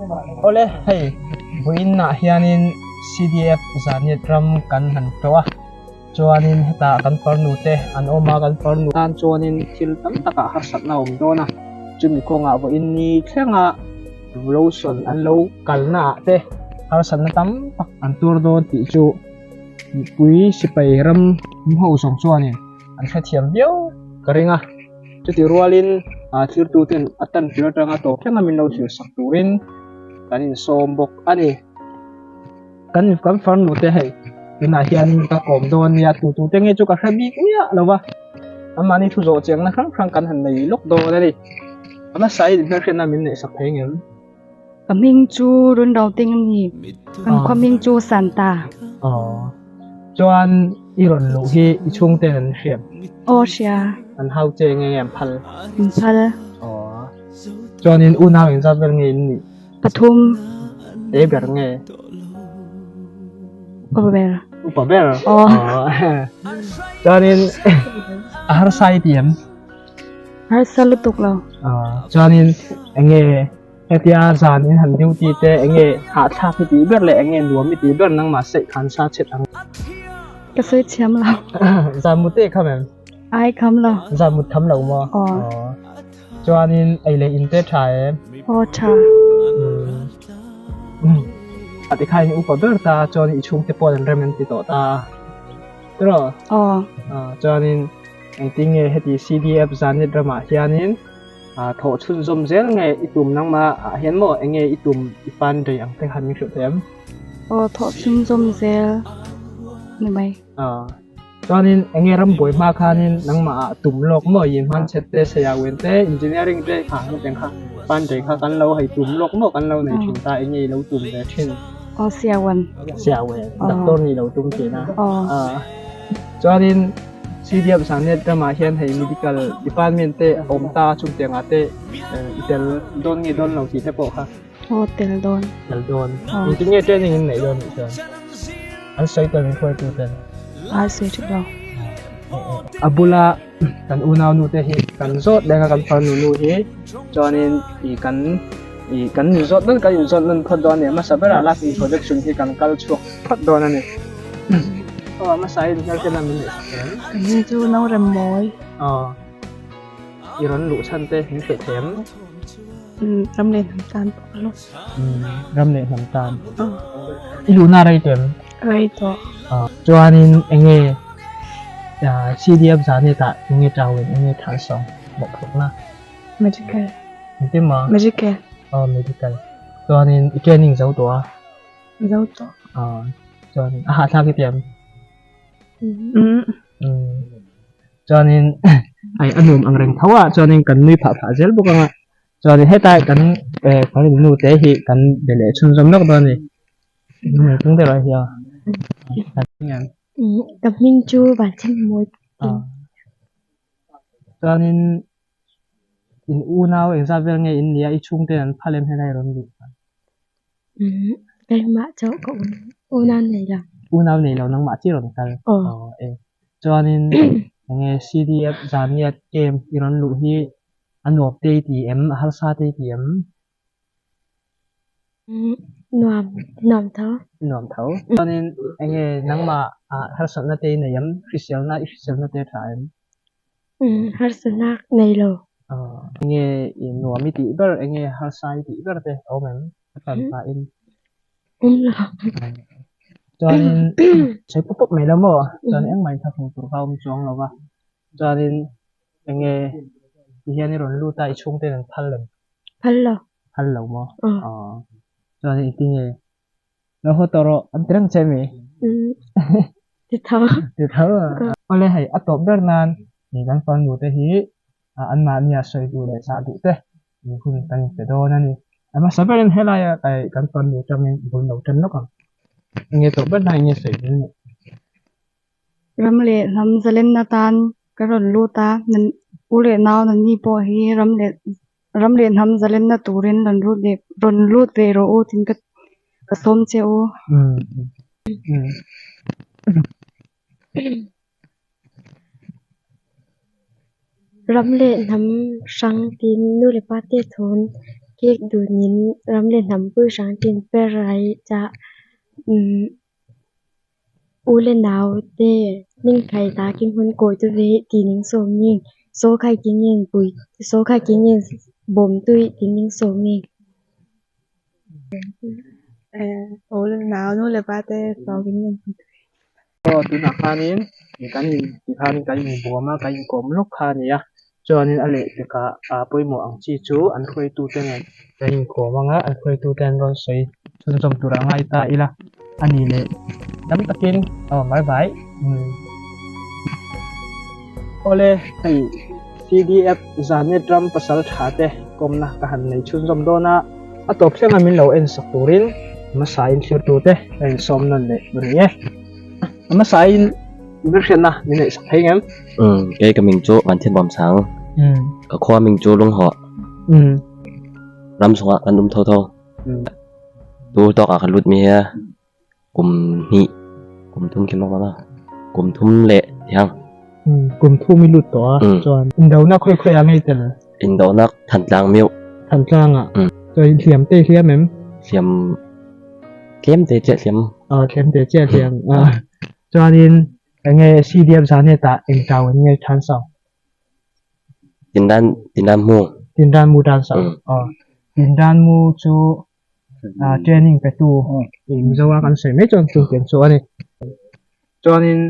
Awle hei vawiinah hianin CDF Zaniat ram kan han tlawh a chuanin hetah kan farnu te an awm a kan farnu tan chuanin thil tam takah harsatna a awm dawn a chumi kawngah vawiin ni thlenga lotion an lo kalna ah te harsatna tam tak an tuar dawn tih chu mipui sipai ram ho zawng chuanin an hrethiam viau ka ring a. Chutih rualin ah thirtuten a tan tir atanga tawp thleng a min lo thlir sak turin kan insawm bawk a ni. Kan kan farnu te hei tunah hian ka kawm dawn nia tu tu te nge chu ka hre bik miah lo va anmahni thu zawh chiangna hrang hrang kan han nei lawk dawn a ni. A hmasa in hmelhriatna min neih sak thei ngem? Ka hming chu Run Ro Ting a ni. Kan khua hming chu Santa. Aw. Chuan i rawn luh hi i chhungten an hriat? Aw hria. An hau che nge nge an phal? An phal. Aw. Chuanin unau engzat vel nge in nih? Pathum. Te ber nge? Upa ber. Upa ber? Aw. Chuanin a harsa i ti em? Harsa lutuk lo. Chuanin enge hetia zan in han duty te enge hahthlak i tih ber leh enge nuam i tih ber nangmah seih khan sa chhet ang. Ka sawi thiam lo. Zan mut te i kham em? Ai kham lo. Zan mut kham lo maw? Aw. Chuanin ei leh in te tha em? Aw tha. A tikhain i upa ber ta chuan i chhungte pawh an rem an ti tawh ta. Tiraw? Aw. Chuanin Engtinge heti CDF Zanit ramah hianin thawh chhunzawm zel nge i tum nangmah ah hian maw enge i tum i pan rei ang te khan min hrilh thei em? Aw thawh chhunzawm zel ni mai. Aw chuanin enge rambuai hma khanin nangmah ah tum lawk maw i hmanchhet te Sayawen te engineering te kha ang teng kha pan rei kha kan lo hei tum lawk maw kan lo nei thin ta enge i lo tum ve thin? Aw Siawen. Siawen doctor nih lo tum thin a. Aw. Chuanin CDF Sanet ramah hian hei medical department te a awm ta chung tiangah te i tel dawn nge dawn lo tih te pawh kha. Aw tel dawn. Tel dawn. Engtin nge training in neih dawn nih chuan? An sawi tel min hruaitu ten. A sawi tha lo. A bula kan unau nu te hi kan zawt leng a kan farnu nu hi chuanin i kan i kan inzawt nawn kan inzawt nawn phawt dawn a ni. A hmasa berah last introduction hi kan kal chhuak phawt dawn a ni. Aw a hmasa in hmelhriatna min neih sak em? Ka hming chu Naurem Mawi. Aw i rawn luh chhan te min hrilh thei em? Umm ram leh hnam tan pawh ka luh. Umm ram leh hnam tan. I luhna rei tawh em? Rei tawh. Aw chuanin enge CDF Zanet ah enge tawin enge thal sawng mawhphurhna? Medical. Engtin maw? Medical. Aw medical. Chuanin i training zo tawh a? Zo tawh. Aw chuan a hahthlak i tiam? Umm. Chuanin hei a nuam ang reng tho a chuanin kan nui phah phah zel bawk ang a chuanin hetlai kan kan nu te hi kan be leh chhunzawm lawk dawn a ni. Tung deuh ah hian Ka hming chu Vanchhingmawi tih. Chuanin in unau engzat vel nge in nia i chhungte an phal em helai rawn luh khan? Keimah chauh ka unau nei lo. Unau nei lo nangmah chi rawn kal? Aw. E. Chuanin enge CDF Zaniat camp i rawn luh hi a nuam te i ti em? A harsa te i ti em? Nuam, nuam tho. Nuam tho. Chuanin enge nangmah ah harsatna te i nei em? Hriselna, i hriselna te a tha em? Harsatna nei lo. Enge i nuam i tih ber, enge harsa i tih ber te a awm em? A tan pahin. Awm lo. Chuanin sawi pawp pawp mai lo maw? Chuan engmah in thlahrung tur kha a awm chuang lo va. Chuanin enge ti hian i rawn lut a, i chhungten an phal em? Phal lo. Phal lo maw? Aw. Chuan engtin nge? Lo haw tawh rawh, an ti reng che mi? Ti tho. Ti tho. Awle hei a tawp ber nan ni kan farnu te hi anmahnia sawi duh leh zah duh te hun kan inpe dawn a ni. A hmasa berin helaia kan farnu atangin bul lo tan lawk ang. Enge tawp ber nan enge sawi duh nih? Ram leh hnam zalenna tan ka rawn lut a, u leh nau na ni pawh hi ram leh ram leh hnam zalenna turin rawn lut leh rawn lut ve rawh u tiin ka ka sawm che u. Ram leh hnam hrang tiin nu leh pa te thun. Kek dunin ram leh hnam pui hrang tin per rai chah umm u le nau te ning khai ta kim hun kawi tu ve ti ning sawm ning saw khai ki ngen pui saw khai ki ngen bawm tui ti ning sawm ning. U le nau nu le pa te saw ki ngen pui tui. Aw tunah khanin kan in tikhan kan inbuam a kan inkawm lawk kha a ni a chuanin a lehpekah ah pawimawh ang chi chu an hruaitute nen kan inkawm ang a an hruaitute an rawn sawi chhunzawm tur a ngai ta ila a ni leh tam takin aw bye bye umm awle hei C_D_F Zanet ram pasal tha te kawmna ka han nei chhunzawm dawn a a tawp thleng a min lo en sak turin hmasa in thlir tute ka insawm nawn leh rih e. A hmasa in min hriatna min neih sak thei ngem? Umm, kei ka ming chu Vanthian Bawmsang. Umm. Ka khua ming chu Lunghawh. Umm. Ram chungah kan um tho tho. Umm. Tu tawk ah kan lut mi hi kum hnih, kum thum khi mak a, kum thum leh tiang. Umm, kum thum i lut tawh a, chuan indonak khawi khawi ah ngei tel? Indonak Thantlang miuh. Thantlang ah? Umm. Chuan hliam te hliam em? Hliam tlem te chiah hliam. Aw tlem te chiah hliam. Chuanin eng nge CDF zan hetah eng tau an nge than sau? Tindan tindan mu. Tindan mu tan sau. Aw tindan mu chu training pe tu Mizo a kan sawi mai chuan chu tiang chu a ni. Chuanin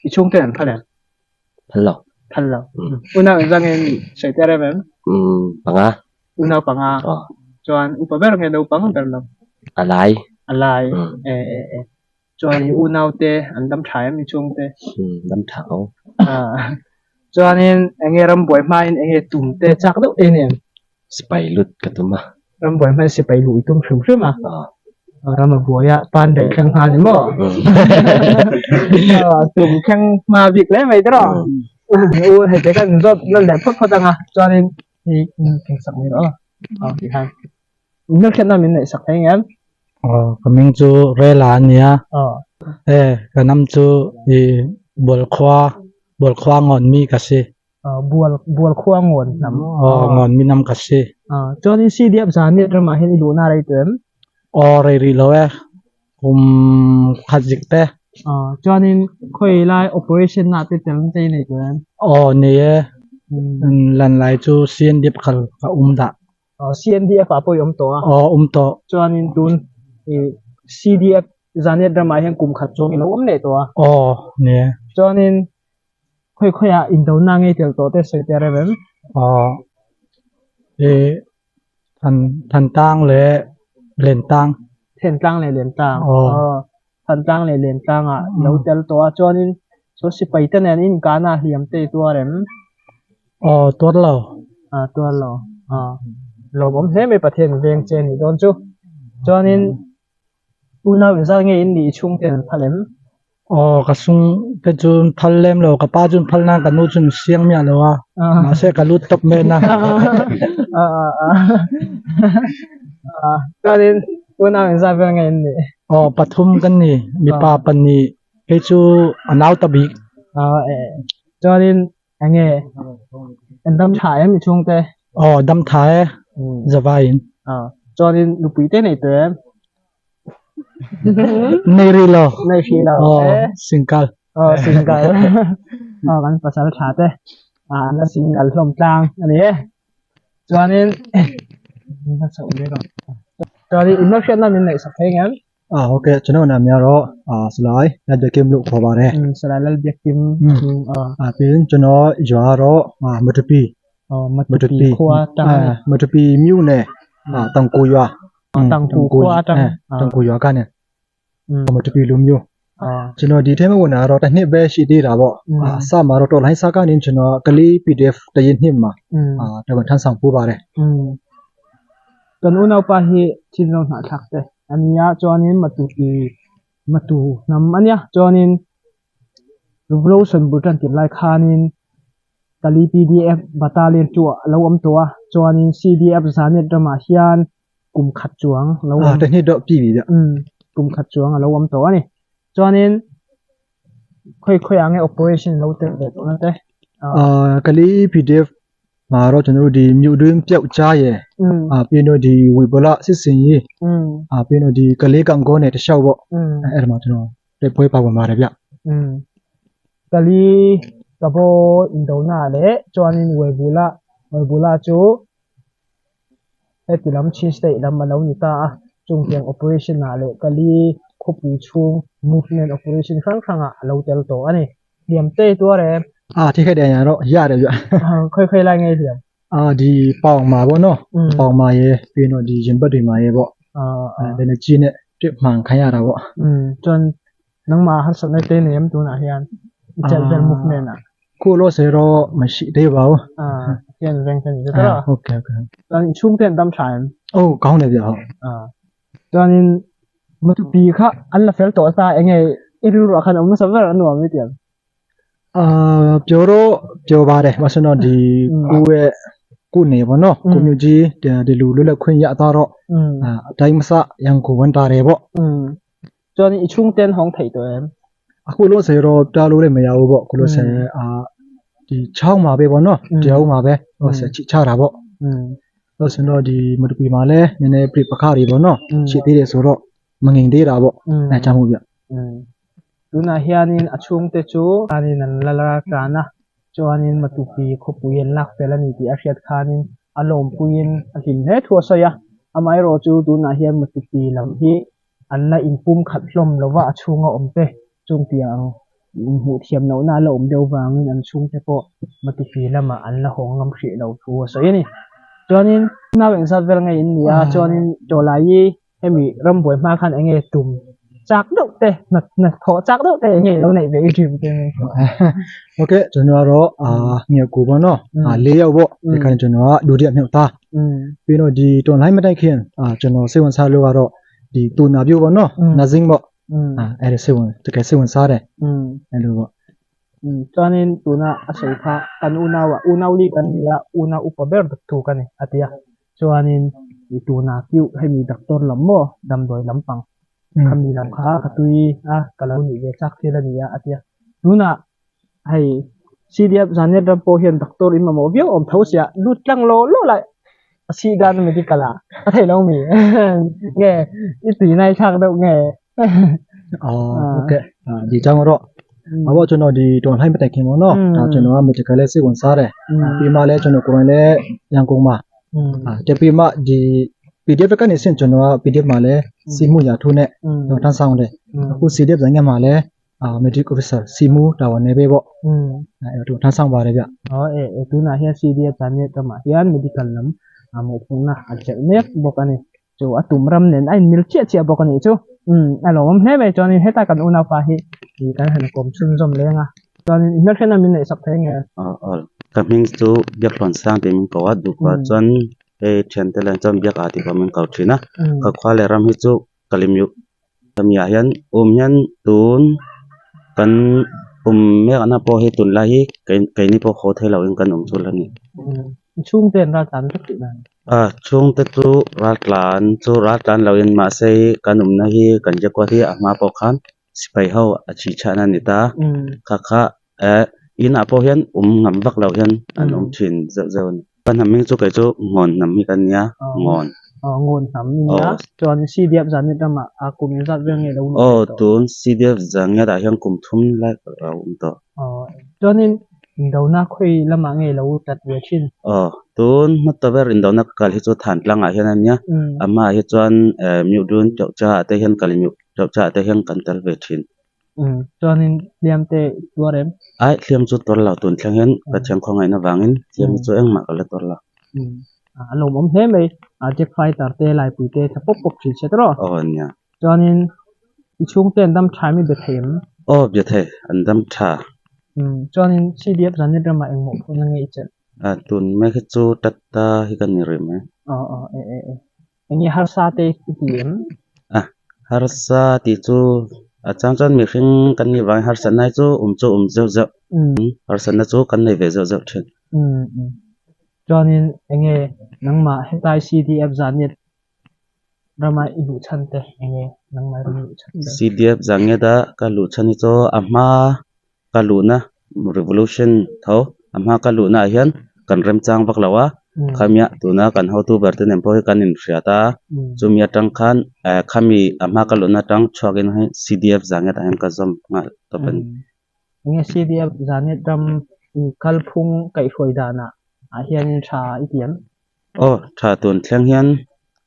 i chhungte an phal em? Phal lo. Phal lo. Unau engzah nge sawi tir em em? Panga. Unau panga. Chuan upa ber nge naupang ber lo? A lai. A lai. E e e. Chuan i unau te an dam tha em i chhung te? Dam tha ko. Chuanin enge rambuai hmain enge tum te chak deuh te nen? Sipai lut ka tum a. Rambuai hmain sipai luh i tum hrim hrim a. Ram a buai a, pan daih thleng nghal ni maw? Tum thleng hma bik hle mai tiraw? U hei te kan zawt lan leh phawt phawt ang a, chuanin hei keng sak mai rawh aw ti khan. Hmelhriatna min neih sak thei ngem? Aw, ka hming chu Rela a nia. E, ka nam chu i Bualkhua, Bualkhua ngawn mi ka si. Bual bual khua ngawn hnam. Aw, ngawn mi nam ka si. Chuanin CDF Zanit ramah hian i luhna rei tawh em? Aw, rei rih lo e. Kum khat zik te. Chuanin khawi lai operation ah te tel te i nei tawh em? Aw, nei e. Lan lai chu CNDF khal ka um dah. CNDF ah pawh i awm tawh a. Aw, awm tawh. Chuanin tun i CDF Zanet ramah hian kum khat chuang i lo awm leh tawh a. Aw, ni e. Chuanin khawi khawiah indona ngei tel tawh te sawi tir em em? Aw, i Than Thantlang leh Lentlang. Thentlang leh Lentlang. Aw. Aw, Thantlang leh Lentlang ah i lo tel tawh a. Chuanin chu sipai te nen inkana hliam te i tuar em? Aw, tuar lo. Ah, tuar lo. Ah, lawmawm hle mai Pathian veng che nih dawn chu. Chuanin unau inzat nge in nih i chhungte an phal em? Aw, ka sung te chu phal lem lo, ka pa chu phal nan ka nu chu siang miah lo a, mahse ka lut tawp men a. Ah, chuanin unau inzat vel nge in nih? Aw, pathum kan ni, mipa pahnih, kei chu a nau ta bik. Ah, chuanin Enge an dam tha em i chhungte? Aw dam tha e zavaiin. Chuanin nupui te nei tawh em? Nei rih lo. Nei hrih lo. Aw single. Aw single. Aw kan pasal tha te an la single hlawm tlang a ni e. Chuanin chuanin in hmelhriatna min neih sak thei ngem? Ah ok channel na mi ro ah salai lal biakim lu kho bare salai lal biakim ah pin channel jwa ro ah matupi matupi khua tang matupi miu ne ah tangku ywa tangku khua tang tangku ywa ka ne matupi lu miu channel di the ma wona ro ta hne be shi di ra bo ah sa ma ro to lai sa ka nin channel kali pdf ta yin hnim ma ah ta ban than sang pu bare Kan unaupa hi thinlung hnahthlak te a nia chuanin matupi matu hnam a nia chuanin revolution bul tan tir lai khanin Kali pdf battalion chu a lo awm tawh a chuanin cdf Zanet ramah hian kum khat chuang a lo awm kum khat chuang a lo awm tawh a ni chuanin khawi khawiah nge operation lo tel ve tawh na te. Kali pdf. မှာတော့ကျွန်တော်တို့ဒီမြို့တွင်းပျောက်ကြားရယ်အာပြီးတော့ဒီဝေဘလစစ်စင်ကြီးအာပြီးတော့ဒီကလေးကောင်ကောနဲ့တလျှောက်ပေါ့အဲ့ဒါမှာကျွန်တော်တိုက်ပွဲပါဝင်ပါတယ်ဗျ อืมkali kabo indona leh chuanin Weibula Weibula chu heti lam Chin state lam a lo ni ta a chungtiang operation ah leh kali khawpui chhung movement operation hrang hrang ah a lo tel tawh a ni hliam te tuar em အာထိခိုက်တယ်ညာတော့ရတယ်ဗျ khawi khawi lai ngei hliam အာဒီပေါင်မှာပေါ့နော်ပေါင်မှာရယ်ပြီးတော့ဒီရင်ဘတ်တွေမှာရယ်ပေါ့အဲလည်းကြီးနဲ့ပြစ်မှန်ခံရတာပေါ့ อืมchuan nangmah harsatna te nei em tunah hian i chelh vel movement ah ခုလို့ဆိုတော့မရှိသေးပါဘူး အာhian veng te ni chu tawh ဟုတ်ကဲ့ဟုတ်ကဲ့ chuan i chhungte an dam tha em အိုးကောင်းတယ်ဗျဟုတ် အာchuanin matupi kha an la fel tawh ta enge i rilru ah khan awm nasa ber a nuam i tiang အာပြောတော့ပြောပါတယ်မဆိုတော့ဒီကိုယ့်ရဲ့ကိုနေပေါ့နော်ကိုမျိုးကြီးဒီလူလွတ်လပ်ခွင့်ရသွားတော့အာအတိုင်းမစရန်ကိုဝန်တာတယ်ပေါ့ อืมchuan i chhungte an hawng thei tawh em အခုလို့ဆိုတော့တားလို့လည်းမရဘူးပေါ့ခုလို့ဆိုအာဒီချောင်းမှာပဲပေါ့နော်တရားမှာပဲဟိုဆက်ချချတာပေါ့ อืม လို့ဆိုတော့ဒီမတူပီမှာလည်းနည်းနည်းပြပခါတွေပေါ့နော်ရှိသေးတယ်ဆိုတော့မငင်သေးတာပေါ့အဲကြောင့်မို့ဗျ อืมtunah hianin a chhungte chu anin an la la tan a chuanin matupi khawpui an lak fel a ni tih a hriat khanin a lawmpuiin a hlim hle thu a sawi a amaherawh chu tunah hian matupi lam hi an la inpum khat hlawm lova a chhunga awm te chungtiang inhmuh thiam lohna a la awm deuh vangin an chhungte pawh matupi lamah an la haw ngam hrih lo thu a sawi a ni chuanin nau engzat vel ngei in ni a chuanin tawlai hi hemi rambuai hma khan eng nge tum chak deuh te hna hna thawh chak deuh te eng nge lo neih ve i dream te mai ဟုတ်ကဲ့ကျွန်တော်တော့အာငယ်ကူပေါ့နော်အာ၄ယောက်ပေါ့ဒီခါကျွန်တော်ကဒုတိယမြောက်သားပြီးတော့ဒီတွန်လိုင်းမတိုက်ခင်အာကျွန်တော်စိတ်ဝင်စားလို့ကတော့ဒီတူနာပြုတ်ပေါ့နော်နဇင်းပေါ့အာအဲ့ဒါစိတ်ဝင်တကယ်စိတ်ဝင်စားတယ်အဲ့လိုပေါ့ อืมchuanin tuna a sawi kha kan unau ah unau li kan ni a unau upa ber thu ka ni a ti a chuanin i tuna piuh hemi doctor lam maw damdawi lampang khami lam kha ka tui a ka lo nih ve chak thil a ni a a ti a tunah hei CDF Zanet ram pawh hian doctor in mamawh viau awm tho sia lut tlang law law lai a sih dan medical ah a theih lo mi nge i tui nai thlak deuh nge အော်ဟုတ်ကဲ့ဒီအကြောင်းတော့အဘောကျွန်တော်ဒီတွန်လှိုင်းမတိုင်ခင်ပေါ့နော်ဒါကျွန်တော်က medical လဲစိတ်ဝင်စားတယ်ပြီးမှလဲကျွန်တော်ကိုယ်တိုင်လဲရန်ကုန်မှာအာတပြီးမှဒီ PDF ကနေဆင့်ကျွန်တော်က PDF မှာလဲစီမှုရာထိုးနဲ့တော့ထမ်းဆောင်တယ်အခု CDF ဇန်ကမှာလဲအာ medical officer စီမှုတာဝန်နေပဲပေါ့ อืม အဲ့တော့ထမ်းဆောင်ပါတယ်ဗျ อ๋อเอเอtunah hian CDF Zanet ramah hian medical lam a mawhpungna a chelh mek bawk a ni chu a tum ram nen a inmil chiah chiah bawk a nih chu umm a lawmawm hle mai chuanin heta kan unaupa hi ih kan han kawm chhunzawm leng a chuanin i hmelthen a min neih sak thei nge ka hming chu biak hlawn sang tih min ko a duhkhua chuan hei thiante len chuan biak ah tih pawh min ko thin a ka khua leh ram hi chu kalimyuk hemi ah hian um hian tun kan um mek na pawh hi tunlai hi keini pawh haw thei loin kan awm chu la ni. Chhungte an ral tlan vek tih dan. A chhungte chu ral tlan chu ral tlan loin mahse kan awmna hi kan riakkuat hi a hma pawh khan sipai ho a chhi chhahna a ni ta kha kha eh inah pawh hian awm ngam vak lo hian an awm thin zeuh zeuh a ni. Ka hnam hming chu kei chu ngawn hnam hi ka nia ngawn. Ngawn hnam i nia chuan CDF Zanet ramah a kum zat vel nge lo luh Aw tun CDF Zanet ah hian kum thum lai ka lo awm tawh. Chuanin indona khawi lamah nge lo tlat ve thin. Aw tun hmata ber indona ka kal hi chu than tlangah hian a nia amah hi chuan Myohdun teuh cha ah te hian kal Myoh teuh cha ah te hian kan tel ve thin. Chuanin hliam te tuar em? Ai hliam chu tuar lo tun thleng hian Pathian khawngaihna vangin hliam hi chu engmah ka la tuar lo. A lawmawm hle mai a jet fighter te laipui te tha pawp pawp thin se tawh. Aw nia. Chuanin i chhungte an dam tha mi be thei em? Aw be thei an dam tha. Chuanin CDF Zanet ramah engmawh phun a nge i chelh? A tun mai khi chu tata hi ka ni rih mai. Aw aw e e e. Enge harsa te i ti em? A harsa tih chu a chang chuan mihring kan nih vangin harsatna hi chu awm chu awm zeuh zeuh. Harsatna chu kan nei ve zeuh zeuh thin. Chuanin enge nangmah hetlai CDF Zanet rama i luh chhan te enge nangmah i rawn luh chhan te? CDF Zanet a ka luh chhan hi chu a hma ka luhna revolution tho a hma ka luhna ah hian kan remchang vak lo a, khamiah tuna kan hotu ber te nen pawh hi kan inhriat a, chumi atang khan khami a hma ka luhna atang chhuakin hei CDF Zanget ah hian ka zawm nghal tawp a ni. Enge CDF Zanget ram kalphung kaihhruai danah ah hianin tha i ti em? Aw, tha tun thleng hian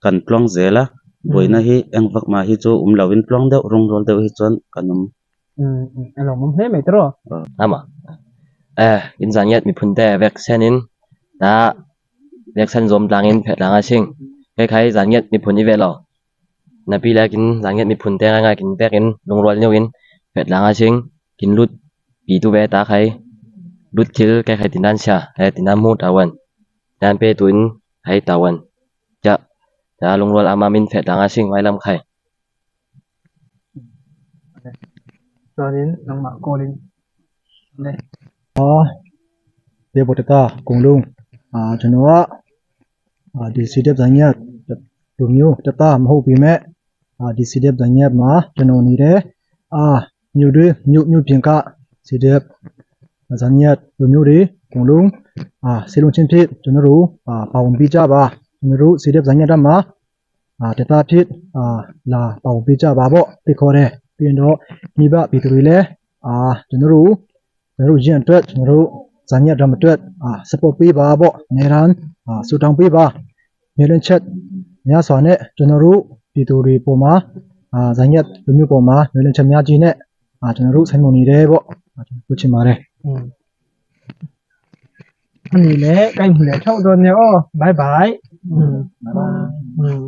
kan tluang zel a, buaina hi eng vak mah hi chu awm loin tluang deuh rungrual deuh hi chuan kan awm. A lawmawm hle mai tawh. Ama eh in zan ngiat miphun te vaccine in ta vaccine zawm tlang in phet lang a sing he khai zan ngiat miphun i ve lo na pi le kin zan ngiat miphun te ngai ngai kin pek in lungrual neu in phet lang a sing kin lut pi tu ve ta khai lut thil kai khai tin an sia he tin an mu tawan nan pe tu in hai tawan cha ta lungrual ama min phet lang a sing vai lam khai. Chuanin nangmah call in le. Te botata konglung chanoa DCDF zangiat lumyu tata mho pi me DCDF zangiat ma chano ni re a nyu du nyu nyu pin ka CDF zangiat lumyu ri konglung a selung chin phit chano ru a pawng bi cha ba chano ru CDF zangiat ma အာတတာဖြစ်အာလာပေါပေးကြပါပေါ့ဖိတ်ခေါ်တယ်ပြီးရင်တော့မိဘပြည်သူတွေလည်းအာကျွန်တော်တို့ကျွန်တော်တို့ရင်အတွက်ကျွန်တော်တို့ဇာညက်ဓမ္မအတွက်အာ support ပေးပါပေါ့နေရန်အာဆူတောင်းပေးပါမြေလင်းချက်များစွာနဲ့ကျွန်တော်တို့ပြည်သူတွေပေါ်မှာအာဇာညက်လူမျိုးပေါ်မှာမြေလင်းချက်များကြီးနဲ့အာကျွန်တော်တို့ဆိုင်မနေတယ်ပေါ့ကျွန်တော်ပြောချင်ပါတယ် อันนี้แหละใกล้หมดแล้วเท่าโดนเนี่ยอ้อบายบายอืมอืม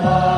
Ma